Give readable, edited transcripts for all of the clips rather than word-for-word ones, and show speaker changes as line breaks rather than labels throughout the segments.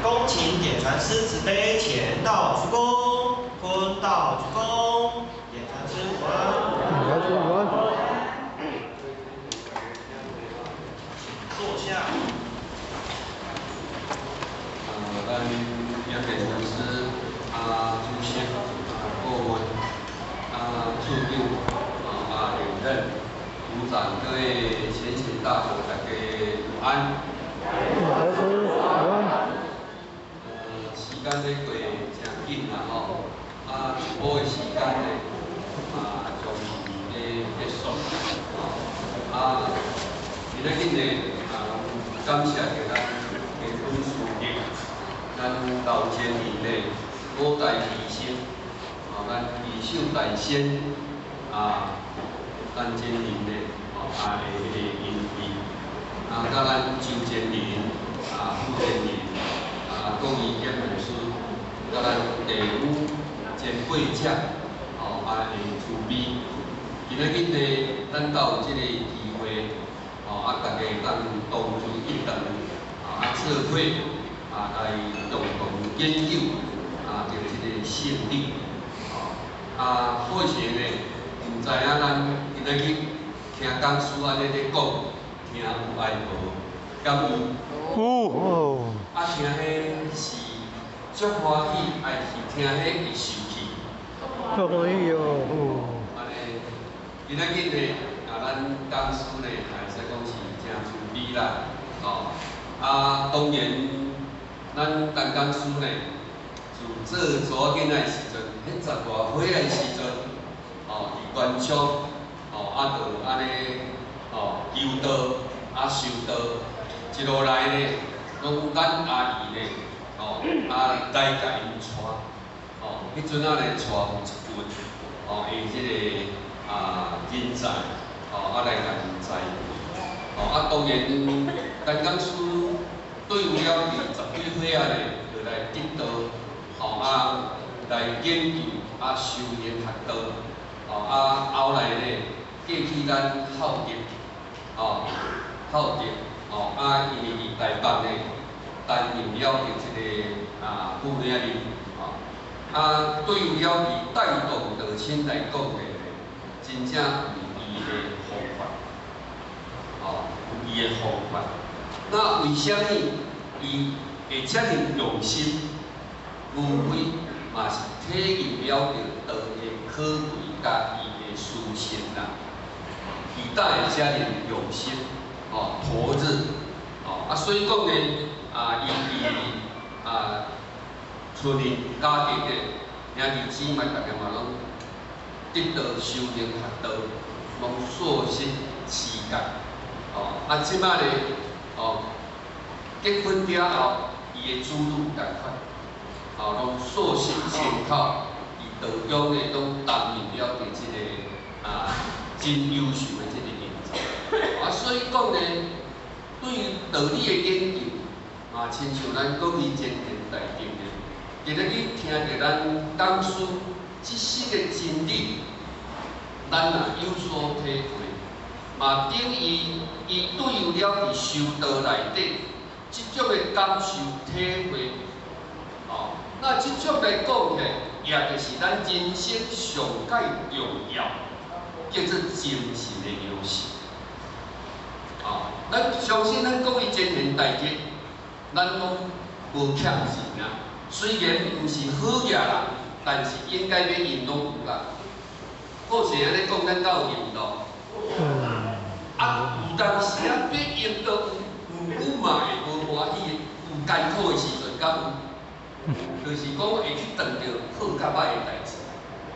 恭請點傳師慈悲前道鞠躬，坤道鞠躬，點傳師午安。
點傳師午安。
請坐下。
咱楊點傳師啊，主席啊，顧問啊，處長啊，連任組長，各位前賢大德，大家午安。
點傳師午安。
時間咧過誠緊啦吼，啊，一晡的時間咧啊，將咧結束，吼，啊，今仔日呢啊，感謝著咱的董事長，咱老前人咧五代醫生，啊，咱醫秀大仙啊，陳前人咧，吼啊的彼個恩惠，啊，佮咱周前人啊，傅前人。啊，郭義點傳師，佮咱地方前輩者，吼啊的慈悲，今仔日呢，咱閣有這個機會，吼啊，大家當同聚一堂，啊，做伙啊來共同研究啊，著這個聖理，吼啊，好勢呢，毋知影咱今仔日聽講師按呢咧講，聽有愛無？敢有？
有。
啊，聽彼是足歡喜，還是聽彼會受氣？
足歡喜哦。
按呢，今仔日呢，啊，咱講師呢，會使講是誠慈悲啦，吼。啊，當然，咱陳講師呢，自做查某囡仔的時陣，彼十外歲的時陣，吼，佇關場，吼，啊，就按呢，吼，求道，啊，修道，一路來呢，攏咱阿姨呢，吼，啊來共𪜶帶，吼，彼陣仔呢帶有一群，吼，的這個啊人才，吼，啊來共𪜶栽培，吼，啊當然，陳講師對有了佇十幾歲仔呢，就來得道，吼啊來研究啊修煉學道，吼啊後來呢，過去咱孝德，吼孝德。吼啊，因為佇台北呢，擔任了著這個啊副領領，吼啊，對有了佇帶動道親來講呢，真正有伊的方法，吼有伊的方法。那為啥物伊會遮爾用心？無非嘛是體驗了著道的可貴佮伊的殊勝啦，伊才會遮爾用心。吼，投入，吼啊，所以講呢，啊，伊佇啊，厝裡家庭的兄弟姊妹，逐家嘛攏得道修行學道，攏溯溪持戒，吼啊，這擺呢，吼，結婚了後，伊的子女仝款，吼，攏溯溪千口，佇道中呢，攏擔任了著這個啊，真優秀的這個人才。啊，所以講呢，對於道理的研究，嘛親像咱國語前賢大德呢，今仔日聽著咱講師這四個真理，咱若有所體會，嘛等於伊對有了佇修道內底這種的感受體會，哦，那這種來講起來，也就是咱人生上蓋重要，叫做精神的糧食。哦，咱相信咱各位前賢大德，咱攏無欠錢啊。雖然毋是好額人，但是應該欲用攏有啦。好勢按呢講，咱敢有用到？啊，有當時啊，欲用都有，毋過嘛會無歡喜的，有艱苦的時陣，敢有？就是講會去碰著好佮歹的代誌，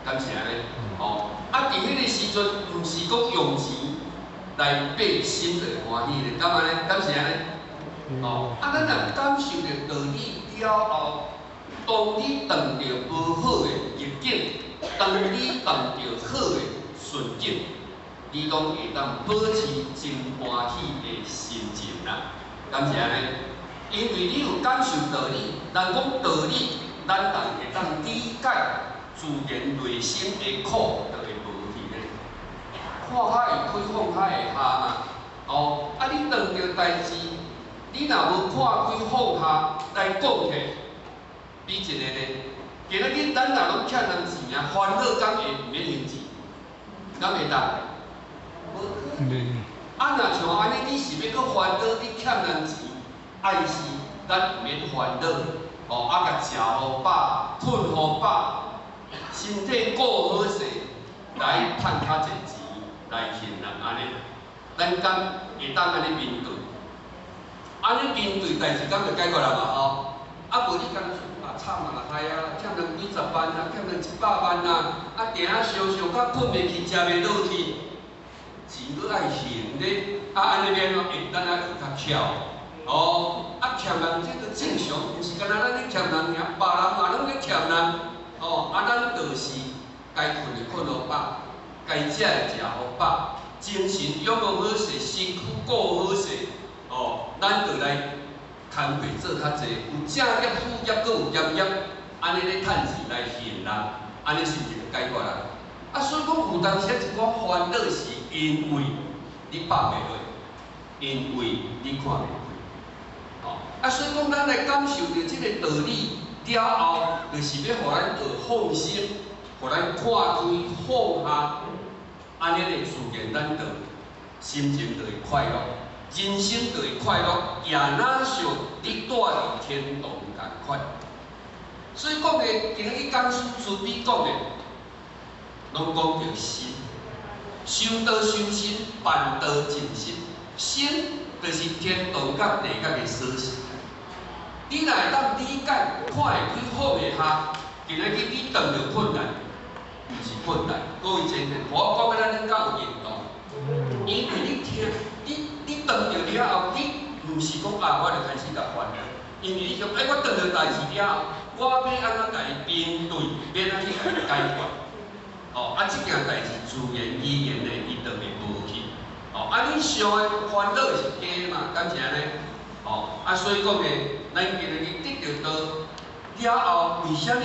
敢是按呢？哦，啊，佇彼個時陣，毋是講用錢來買心就會歡喜的，敢按呢？敢是按呢？哦，啊，咱若感受著道理了後，當你碰著無好的逆境，當你碰著好的順境，你攏會當保持真歡喜的心情啦，敢是按呢？因為你有感受道理，人講道理，咱人會當理解自然內心的苦，就會無去咧。看較會開，放較會下嘛。哦，啊，你當著代誌，你若無看開放下來講起，比一个呢，今仔日咱若攏欠人錢啊，煩惱敢會毋免還錢？敢會當？無可能。啊，若像按呢，你是欲閣煩惱你欠人錢，還是咱毋免煩惱？哦，啊，共食予飽，睏予飽，身體顧好勢，來趁較濟錢來還人按呢，咱敢會當按呢面對？按呢面對代誌，敢就解決啦嘛吼？啊，無你講啊慘啊害啊，欠人幾十萬啊，欠人100萬啊，啊定啊燒燒甲睏袂去，食袂落去，錢閣愛還咧，啊按呢免咯，會咱愛學較巧。哦，啊欠人這個正常，毋是干焦咱咧欠人爾，別人嘛攏咧欠人。哦，啊咱就是該睏的睏予飽，該食的食予飽，精神養予好勢，身軀顧好勢，哦，咱就來工課做較濟，有正業副業，閣有兼業，按呢咧趁錢來還人，按呢是毋是就解決啦？啊，所以講有當時一寡煩惱是因為你放袂落，因為你看袂開。哦，啊，所以講咱來感受著這个道理了後，就是欲予咱學放心，予咱看開放下，按呢咧自然咱就心情就會快樂，人生就會快樂，也若像你蹛佇天堂仝款。所以講的，今日講師慈悲講的，攏講著心，修道修心，辦道淨心，心就是天堂佮地獄的鎖匙。你若會當理解，看會開，放會下，今仔日你碰著困難，毋是困難。各位前賢，我講予咱恁敢有認同？因為你聽，你碰著了後，你毋是講啊，我就開始共煩惱，因為你想，欸，我碰著代誌了後，我欲按怎共伊面對，欲按怎去共伊解決？哦，啊，這件代誌自然而然的，伊就會無去。哦，啊，你想的煩惱是假的嘛？敢是按呢？哦，啊，所以講呢，咱今日得著道了後，為啥物？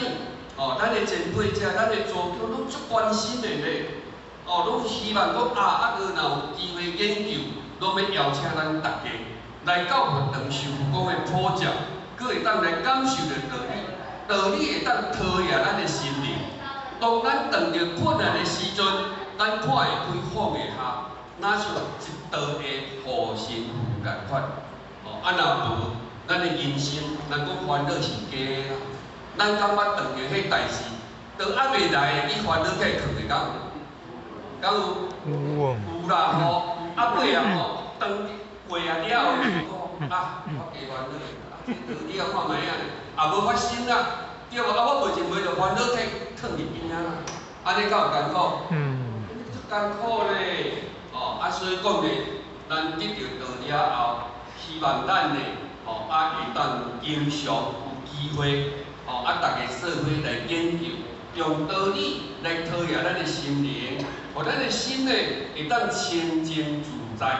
哦，咱的前輩者，咱的祖宗攏足關心的咧。哦，攏希望講啊，啊，閣若有機會研究，攏欲邀請咱大家來到佛堂受佛講的普照，閣會當來感受著道理，道理會當陶冶咱的心靈。當咱碰著困難的時陣，咱看會開放會下，若像一道的護身符仝款。哦，啊若無，咱的人生，咱講煩惱是假的啦。咱感覺碰著彼代誌，都猶未來，你煩惱起來囥咧，敢有？敢有？
有。
有啦吼，啊尾啊吼，當過啊了後，就講啊，我加煩惱，啊這道理啊看覓啊，也無發生啦，對無？啊我無前袂就煩惱起囥佇邊仔啦，按呢敢有艱苦？足艱苦咧，哦，啊所以講咧，咱得著道了後，希望咱咧，哦啊會當經常有機會，哦啊逐家做伙來研究，用道理來陶冶咱的心靈，予咱的心咧會當清淨自在，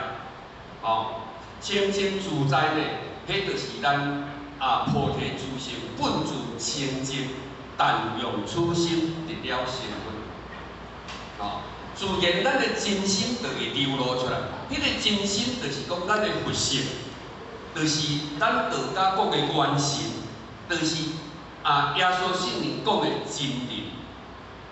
哦，清淨自在咧，彼就是咱啊菩提自性本自清淨，但用此心直了成佛。哦，自然咱的真心就會流露出來，彼個真心就是講咱的佛性，就是咱道家講的元神，就是啊耶穌聖靈講的真靈。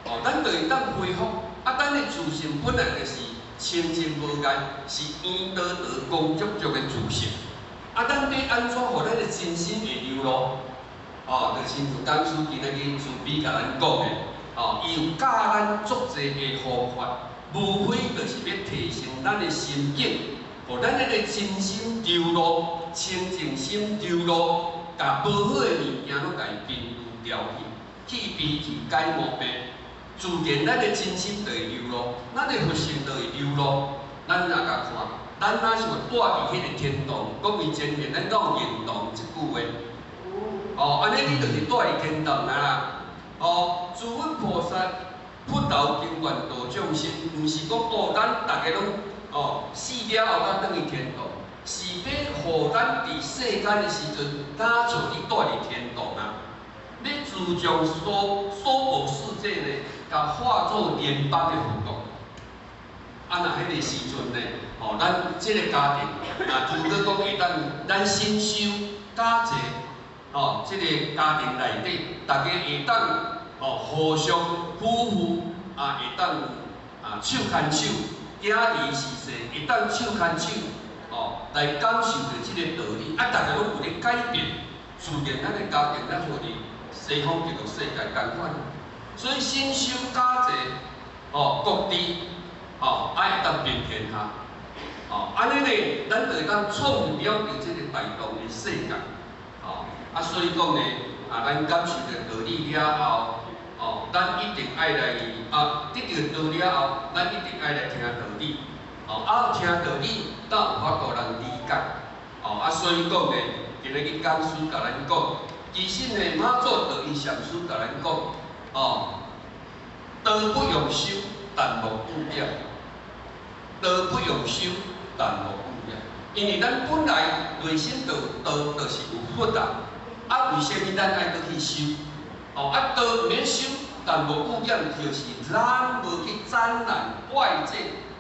哦，咱就會當恢復，啊，咱的自性本來就是清淨無礙，是圓道道光足足的自性。啊，咱欲按怎予咱的真心會流露？哦，就親像講師今仔日慈悲共咱講的，哦，伊有教咱足濟的方法，無非就是欲提升咱的心境，予咱彼个真心流露、清淨心流露，共無好的物件攏共伊根除掉去，去悲去解毛病。自然咱的真心就會流露，咱的佛性就會流露。咱若共看，咱若是有蹛佇彼个天堂，各位前賢，咱敢有認同這句話？哦，按呢你就是蹛佇天堂啊啦。哦，諸佛菩薩佛陀經願度眾生，毋是講哦，咱逐家攏哦死了後才轉去天堂，是欲予咱佇世間的時陣，若像你蹛佇天堂啊。你自將娑婆世界呢，共化做蓮邦的佛國。啊，若彼个時陣呢，吼，咱這个家庭，若如果講會當咱新修加濟，吼，這个家庭內底，大家會當吼互相夫婦啊，會當啊手牽手，囝兒是細，會當手牽手，吼，來感受著這个道理，啊，大家攏有咧改變，自然咱的家庭咱予佇西方極樂世界仝款。所以新修加濟，吼，國地，吼，啊會當平天下，吼，按呢呢，咱就會當創了佇這个大同的世界，吼，啊，所以講呢，啊，咱感受著道理了後，吼，咱一定愛來啊，得著道了後，咱一定愛來聽道理，吼，啊，聽道理，才有法度人理解，吼，啊，所以講呢，今仔日講師共咱講，其實呢，媽祖道一禪師共咱講，吼，道不用修，但無污染；道不用修，但無污染。因為咱本來內心就道就是有佛啊，啊，為啥物咱愛閣去修？哦，啊，道毋免修，但無污染，就是咱無去沾染外界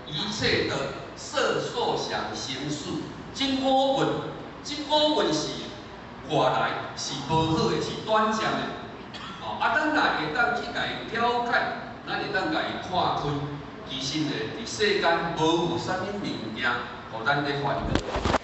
一切的色受想行識，這五蘊，這五蘊是外來，是無好的，是短暫的。哦，啊，咱若會當去共伊了解，咱會當共伊看開，其實呢，佇世間無有啥物物件，予咱咧煩惱。